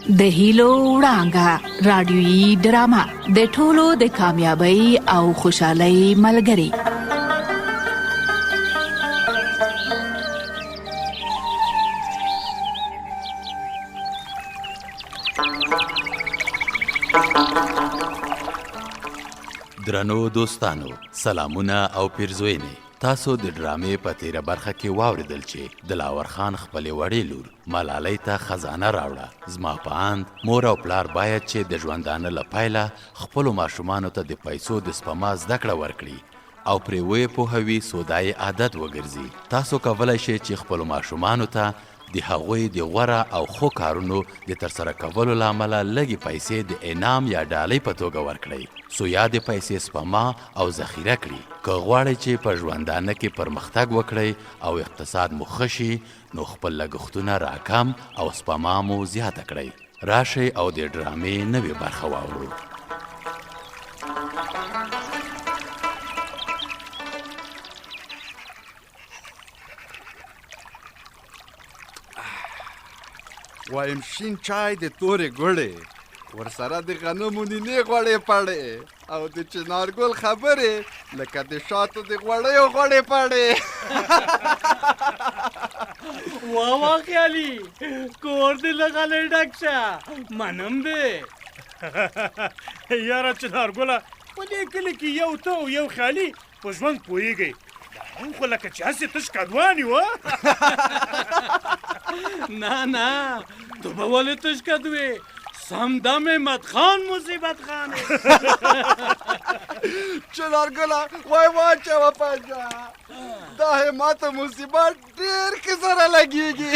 د هیلو وړانګه رادیوي ډرامه د ټولو د کامیابی او خوشحالۍ ملګری. درنو دوستانو، سلامونه او پیرزوینې. تاسو د ډرامې په تیره برخه کې واوریدل چې دلاور خان خپلې وړې لور ملالۍ ته خزانه راوړه. زما په اند مور او پلار باید چې د ژوندانه له پیله خپلو ماشومانو ته د پیسو د سپما زده کړه ورکړي او پرې ویې پوهوي څو دا یې عادت وګرځي. تاسو کولای شئ چې خپلو ماشومانو ته د هغوی د غوره او ښو کارونو د ترسره کولو له امله لږې پیسې د انعام یا ډالۍ په توګه ورکړئ، څو یادې پیسې سپما او ذخیره کړي. که غواړئ چې په ژوندانه کې پرمختګ وکړئ او اقتصاد مو ښه شي، نو خپل لګښتونه راکم او سپما مو زیاته کړئ. راشئ او د ډرامې نوې برخه واورو. وایم شین چای د تورې ګوړې، ورسره د غنمو نینې غوړې پړې، او د چنار ګل خبرې لکه د شاتو د غوړیو غوړې پړې. وا وا خیالي، کور دې له غلې ډک شه، منم دې. یاره چنار ګله، په دې کلي کې یو ته او یو خیالي په ژوند پوهېږئ، دا مونږ خو لکه چې هسې تش کدوان یو. نه نه، ته به ولې تش کدوې؟ سم دم همت خان مصیبت خان. چنار ګله، وای واچوه پنجه، دا همت مصیبت ډېر ښه سره لګېږي.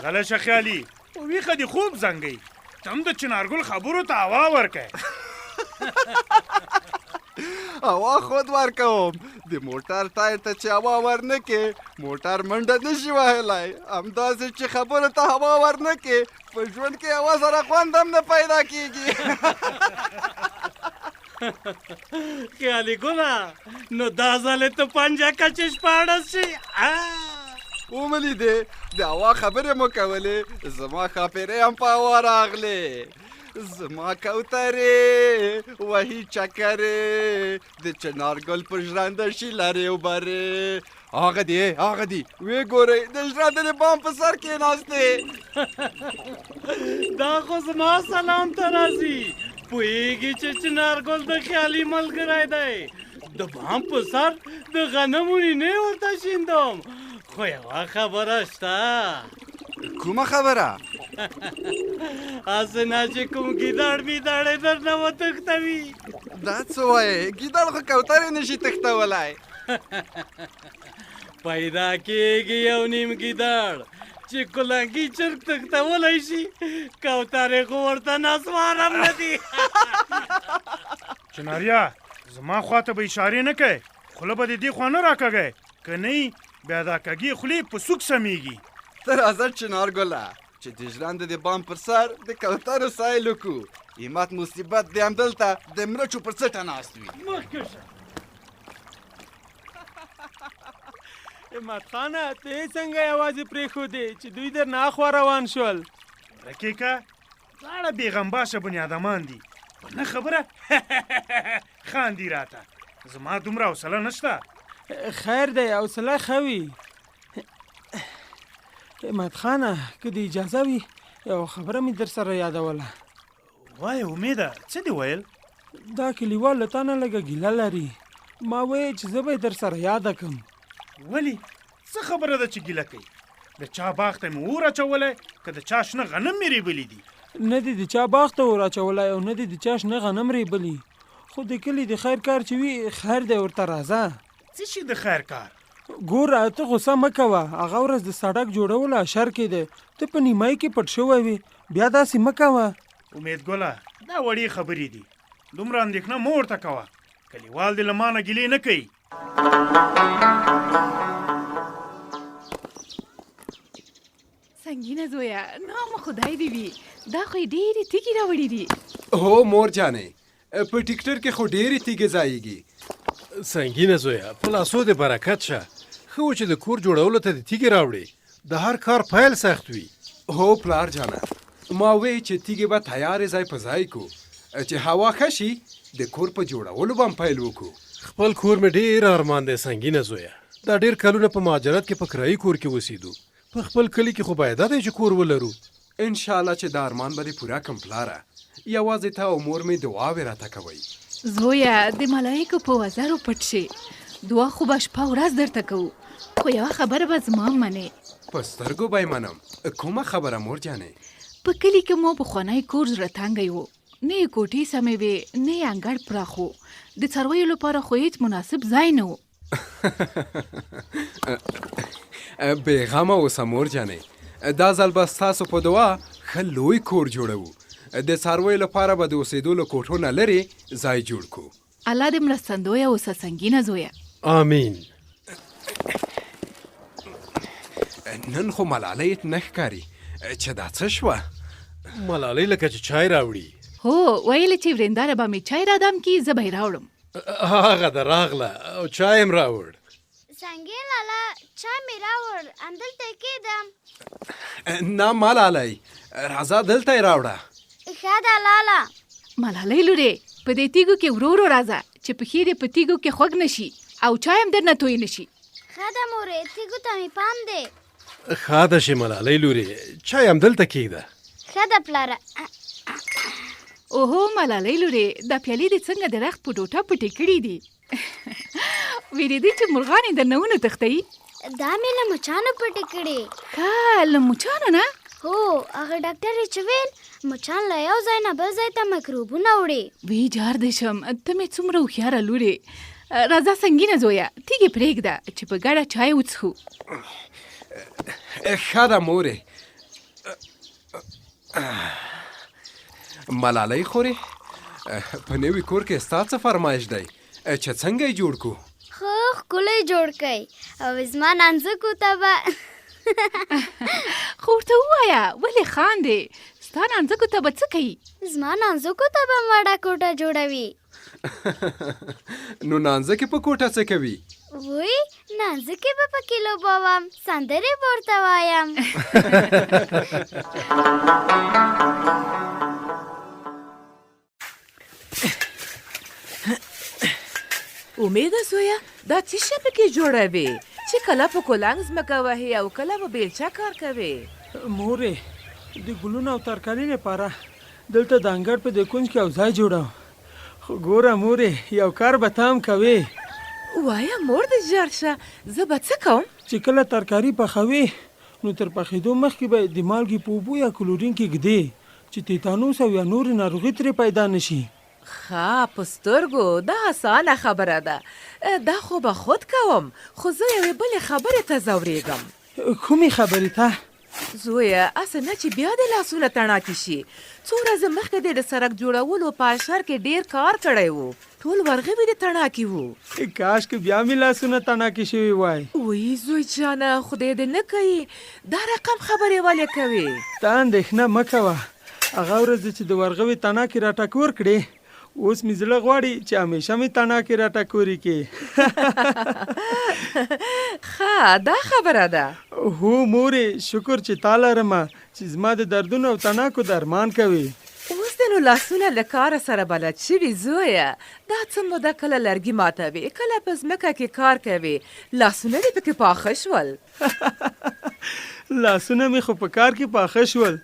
غلی شه خیالي، په ویښه دې خوب زنګوي، ته هم د چنارګل خبرو ته هوا ورکړه. هوا خود ورکوم، د موټر ټایر ته چې هوا ورنکې موټر منډه نشي وهلی، همداسې چې خبرو ته هوا ورنکې په ژوند کې هوا سره خوند هم نه پیدا کیږي. خیالي ګله، نو دا ځل ته پنجه کچې 16 شي. ومې لیدې، د هوا خبرې مو کولې، زما ښاپېرۍ هم په هوا راغلې. زما کوترې وهي چکرې، د چنار ګل په ژرنده شي لرې وبرې. هغه دی هغه دی، وې ګورئ، د ژرندې د بام په سر کېناستې. دا خو زما سلام ته راځي، پوهېږي چې چنار ګل د خیالي ملګری دی. د بام په سر د غنمو نینې ورته شیندم. خو یوه خبره شته. کومه خبره؟ هسې نه چې کوم ګیدړ بیدړې درنه وتښتوي. دا څه وایې؟ ګیدړ خو کوترې نشي تښتولی. پیدا کېږي یو نیم ګیدړ چې کلنګي چرګ تښتولی شي، کوترې خو ورته نسوار هم نه دي. چناریا، زما خواته به اشارې نه کوې، خوله به دې دې خوا نه راکږی، که نه بیا دا کږې خولې په سوک سمېږي. ته راځه چنار ګله، چې د ژرندې د بام پر سر د کوترو سیل وکړو. همت مصیبت دې همدلته د مرچو پر څټه ناست وي. مخکې شه. همت خانه، ته یې څنګه یوازې پرېښودې چې دوی درنه اخوا روان شول؟ رکیکه، دواړه بېغمباشه بنیادمان دي، په نه خبره خاندي راته. زما دومره حوصله نشته. خیر دی، حوصله ښه وي. همت خانه، که دې اجازه وي یوه خبره مې در سره یادوله. وایه امیده، څه دې ویل؟ دا کلیوال له تا نه لږه ګیله لري، ما ویل چې زه به یې در سره یاده کړم. ولې؟ څه خبره ده چې ګیله کوي؟ د چا باغ ته مې اور اچولی که د چا شنه غنم مې ریبلي دي؟ نه دې د چا باغ ته اور اچولی او نه دې د چا شنه غنم ریبلي، خو د کلي د خیر کار چې وي خیر دی ورته راځه. څه شي د خیر کار؟ ګوره، ته غوسه مه کوه، هغه ورځ د سړک جوړولو اشر کېده، ته په نیمایي کې پټ شوی وې، بیا داسې مه کوه. امید ګله، دا وړې خبرې دي، دومره اندېښنه مه ورته کوه، کلیوال دې له ما نه ګیلې نه کوي. سنګینه زویه، نام خدای دې وي، دا خو یې ډېرې تیږې راوړې دي. هو مور جانې، په ټیکټر کې خو ډېرې تیږې ځایږي. سنګینه زویه، په لاسو دې برکت شه، ښه و چې د کور جوړولو ته دې تیږې راوړې، د هر کار پیل سخت وي. هو پلار جانه، ما وې چې تیږې به تیارې ځای په ځای کو، چې هوا ښه شي د کور په جوړولو به هم پیل وکړو. خپل کور مې ډېر ارمان دی سنګینه زویه، دا ډېر کلونه په مهاجرت کې په کرایي کور کې اوسېدو، په خپل کلي کې خو بایده دی چې کور ولرو. ان شاءالله چې دا ارمان به دې پوره کړم پلاره، یوازې ته او مور مې دعاوې راته کوئ. زویه د ملایکو په وزرو پټ شې، دعا خو به شپه ورځ درته کوو، خو یوه خبره به زما منې. په سترګو به یې منم، کومه خبره مور جانې؟ په کلي کې مو پخوانی کور زړه تنګی و، نه یې کوټې سمې وې، نه یې انګړ پراخ و، د څارویو لپاره خو هېڅ مناسب ځای نه و. بې غمه اوسه مور جانې، دا ځل به ستاسو په دعا ښه لوی کور جوړوو، د څارویو لپاره به د اوسېدو له کوټو نه لرې ځای جوړ کړو. الله دې مرستندویه اوسه سنګینه زویه. آمین. نن خو ملالۍ نه ښکاري چې دا څه شوه؟ ملالۍ لکه چې چای راوړي. هو ویل چې ورینداره به مې چای رادم کړي، زه به یې راوړم. هغه ده راغله او چای هم راوړ. سنګې لالا چای مې راوړ، همدلته یې کېږدم. نه ملالۍ راځه دلته یې راوړه. ښه ده لالا. ملالۍ لورې په دې تیږو کې ورو ورو راځه چې پښې دې په تیږو کې خوږ نه شي او چای هم درنه توی نه شي. ښه ده مورې، تیږو ته مې پام دی. ښاده شې ملالۍ لورې، چای همدلته کېږده. ښه ده پلاره. اوهو ملالۍ لورې، دا پیالې دې څنګه د رخت په ټوټه پټې کړې دي؟ وېرېدې چې مرغان یې درنه ونه تښتوي؟ دا مې له مچانو پټې کړې. ښه، له مچانو نه؟ هو، هغه ډاکټر یې چې ویل مچان له یو ځای نه بل ځای ته میکروبونه وړي. وی جار دې شم، ته مې څومره هوښیاره لورې. راځه سنګینه زویه، تیږې پرېږده چې په ګډه چای وڅښو. ښه ده مورې. ملالۍ خورې، په نوي کور کې ستا څه فرمایش دی چې څنګه یې جوړ کړو؟ ښه ښکلی جوړ کړئ او زما نانځکو ته به خو ورته ووایه ولې خاندې، ستا نانځکو ته به څه کوي؟ زما نانځکو ته به وړه کوټه جوړوي. نو نانځکې په کوټه څه کوي؟ وی نانځکې به پکې لوبوم، سندرې به ورته وایم. امیده زویه دا څه شی پکې جوړوې چې کله په کولنګ ځمکه وهې او کله په بیلچه کار کوې؟ مورې د ګلونو او ترکاري لپاره دلته د انګړ په دې کونج کې یو ځای جوړوم، خو ګوره مورې یو کار به ته هم کوې. وایه مور دې ژر شه، زه به څه کوم؟ چې کله ترکاري پخوې نو تر پخېدو مخکې به یې د مالګې په اوبو یا کلورین کې ږدې چې تیتانوس او یا نورې ناروغي ترې پیدا نه شي. ښه په سترګو دا اسانه خبره ده، دا خو به خود کوم، خو زه یوې بلې خبرې ته ځورېږم. کومې خبرې ته؟ زویه هسې نه چې بیا دې لاسونه تڼاکې شي، څو ورځې مخکې دې د سړک جوړولو په اشر کې ډېر کار کړی و، ټول ورغوي دې تڼاکې وو. کاش که بیا مې لاسونه تڼاکې شوي وای. وی زوی جانه خدای دې نه کوي دا رقم خبرې ولې کوې؟ ته اندېښنه مه کوه، هغه ورځ دې چې د ورغوي تڼاکې راټکور کړې، اوس مې زړه غواړي چې همیشه مې تڼاکې راټکورې کې. ښه دا خبره ده. هو مورې شکر چې تا لرم چې زما د دردونو او تڼاکو درمان کوې. اوس دې نو لاسونه له کاره سره بلد شوي زویه، دا څه موده کله لرګي ماتوې کله په ځمکه کې کار کوې، لاسونه دې پکې پاخه شول. لاسونه مې خو په کار کې پاخه شول،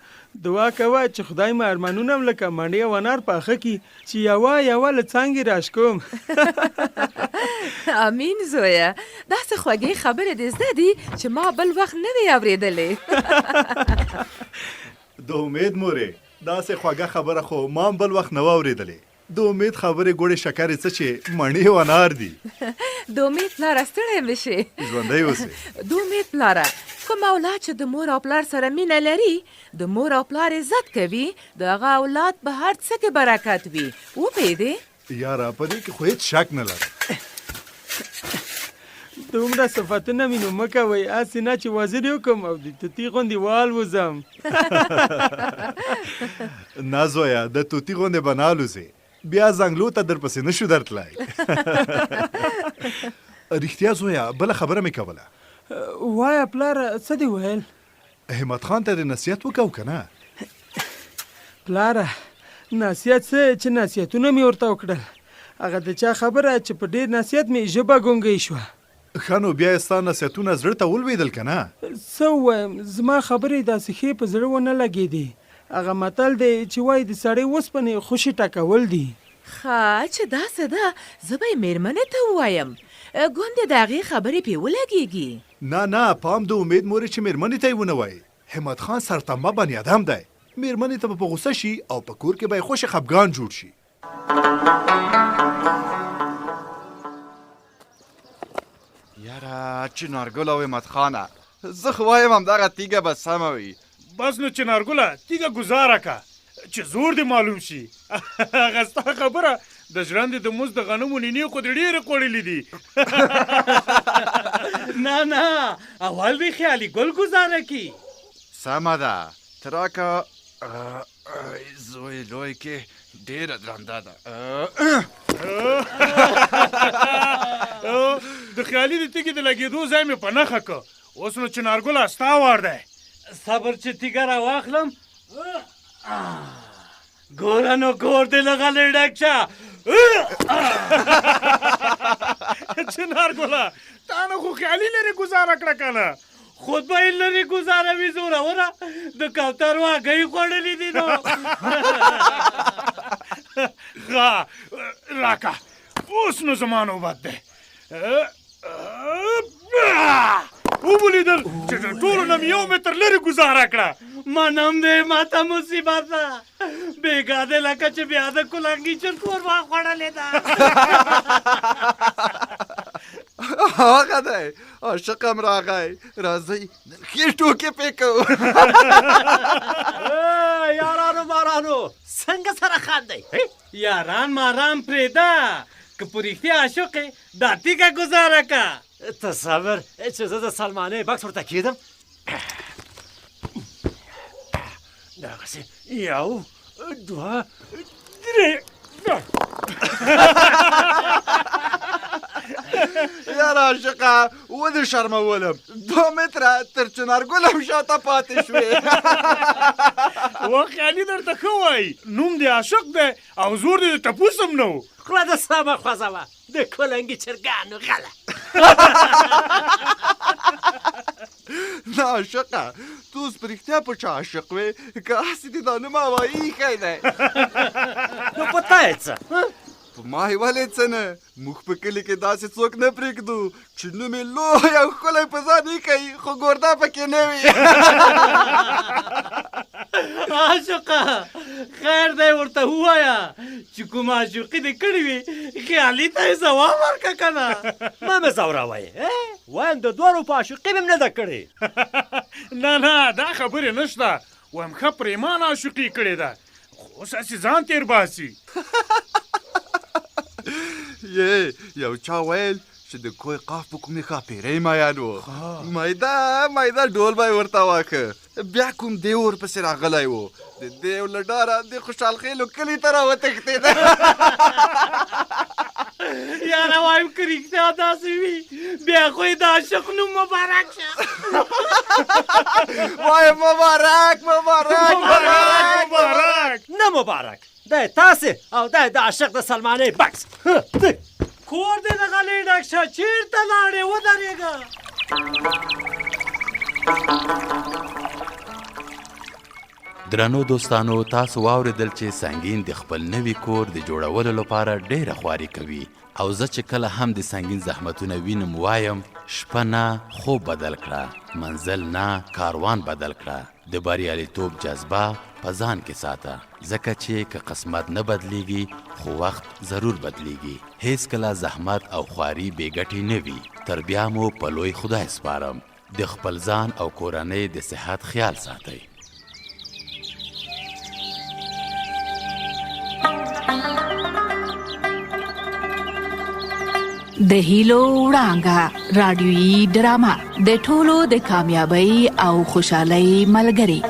دعا کوه چې خدای مې ارمانونه هم لکه مڼې او انار پاخه کړي چې یوه یوه له څانګې راشکوم. امین زویه، داسې خوږې خبرې دې زده دي چې ما بل وخت نه وې اورېدلې. د امید مورې، داسې خوږه خبره خو ما هم بل وخت نه وه اورېدلې. د امید خبرې ګوړې شکرې څه چې مڼې او انار دي. د امید پلاره ستړی مه شې. ژوندی اوسې. د امید پلاره، کوم اولاد چې د مور او پلار سره مینه لري، د مور او پلار عزت کوي، د هغه اولاد په هر څه کې برکت وي. وپوهېدې؟ یاره په دې کې خو هېڅ شک نه لرم. دومره صفتونه مې نو مه کوئ، هسې نه چې وزیر یې وکړم او د طوطي غوندې والوځم. نه زویه، د طوطي غوندې به نه الوځې، بیا ځنګلو ته درپسې نه شو درتلای. رښتیا زویه، بله خبره مې کوله. وایه پلاره، څه دې ویل؟ همت خان ته دې نصیحت وکړ او که نه؟ پلاره نصیحت څه چې نصیحتونه مې ورته وکړل هغه د چا خبره چې په ډېر نصیحت مې ژبه ګونګۍ شوه. ښه نو بیا یې ستا نصیحتونه زړه ته ولوېدل که نه؟ څه ووایم زما خبرې داسې ښې په زړه ونه لګېدې. هغه متل دی چې وايي د سړې اوسپنې خوشې ټکول دي. ښه چې داسې ده زه به یې مېرمنې ته ووایم ګوندې د هغې خبرې پرې ولګېږي. نه نه پام د امید مورې چې مېرمنې ته یې ونه وایې. همت خان سرتمبه بنیادم دی، مېرمنې ته به په غوسه شي او په کور کې به یې خوشې خپګان جوړ شي. یاره چنارګله او همت خانه زه خو وایم همدغه تیږه به سمه وي. بس نو چنارګله تیږه ګوزاره که چې زور دې معلوم شي. هغه ستا خبره د ژرندې د مزد د غنمو نینې خو دې ډېرې خوړلې دي. نه نه اول دې خیالي ګل ګوزاره کړي. سمه ده ته راکه زوی لوی کې ډېره درنده ده. د خیالي د تیږې د لګېدو ځای مې په نښه کړ. اوس نو چنارګله ستا وار دی. صبر چې تیږه راواخلم. ګوره نو کور دې له غلې ډک شه. چنار ګله تا نه خو خیالي لرې ګوزاره کړه که نه. خود به یې لرې ګوزاروي زوروره د کوترو هګۍ خوړلې دي نو. ښه راکه اوس نو زما نوبت دی. ومو لیدل چې د ټولو نه مې یو متر لرې ګوزاره کړه. منم دې ماته مصیبت ده بېګا دې لکه چې بیا د کولنګي چرګ ښوروا خوړلې ده. هغه دی عاشق هم راغی راځئ نن ښې ټوکې پرې کوو. یارانو مارانو څنګه سره خاندئ؟ یاران ماران پرېږده که په رښتیا عاشق یې دا تیږه ګوزاره که. ته صبر چې زه د سلمانۍ بکس ورته کېدم دغسې یو دوه درې. یاره عاشقه ودې شرمولم 2 متره تر چنارګل هم شاته پاتې شوې. و خیالي درته ښه وایي نوم دې عاشق دی او زور دې د ټپوس هم نه و. خوله د سمه خوځوه د کولنګي چرګانو غله. نه عاشقه ته اوس په رښتیا په چا عاشق وې که هسې دې دا نوم هوایي ایښی دی؟ نو په تا یې څه؟ په ما یې ولې څه نه، موږ په کلي کې داسې څوک نه پرېږدو چې نوم یې لوی او ښکلی په ځان ایښی خو ګورده پکې نه وي. عاشقه خیر دی ورته ووایه چې کومه عاشقي دې کړې وي خیالي ته یې ځواب ورکړه که نه. مه مې ځوروئ وایم د 2 روپو عاشقي مې هم نه ده کړې. نه نه دا خبرې نشته وایم ښه پرېمانه عاشقي یې کړې ده خو اوس هسې ځان تېر باسي. یې یو چا ویل چې د کوه قاف په کومې ښاپېرۍ میین و میده میده ډول به یې ورته واښه. بیا کوم دیو ورپسې راغلی و د دیو له ډاره د خوشحال خېلو کلي ته راوتښتېده. یاره وایم که رښتیا داسې وي بیا خو یې د عاشق نوم مبارک شه. وایم مبارک مبارک مبارک مبارک. نه مبارک دی تاسې او دی د عاشق د سلمانۍ بکس. کور دې د غلې ډک شه چېرته لاړې ودرېږه. درنو دوستانو تاسو واورېدل چې سنګین د خپل نوي کور د جوړولو لپاره ډېره خواري کوي او زه چې کله هم د سنګین زحمتونه وینم وایم شپه نه خوب بدل کړه، منزل نه کاروان بدل کړه، د بریالیتوب جذبه په ځان کې ساته، ځکه چې که قسمت نه بدلیږي خو وخت ضرور بدلیږي. هیڅکله زحمت او خواري بې ګټې نه وي. تر بیا مو په لوی خدای سپارم. د خپل ځان او کورنۍ د صحت خیال ساتئ. د هیلو وړانګه رادیوي ډرامه د ټولو د کامیابی او خوشحالۍ ملګری.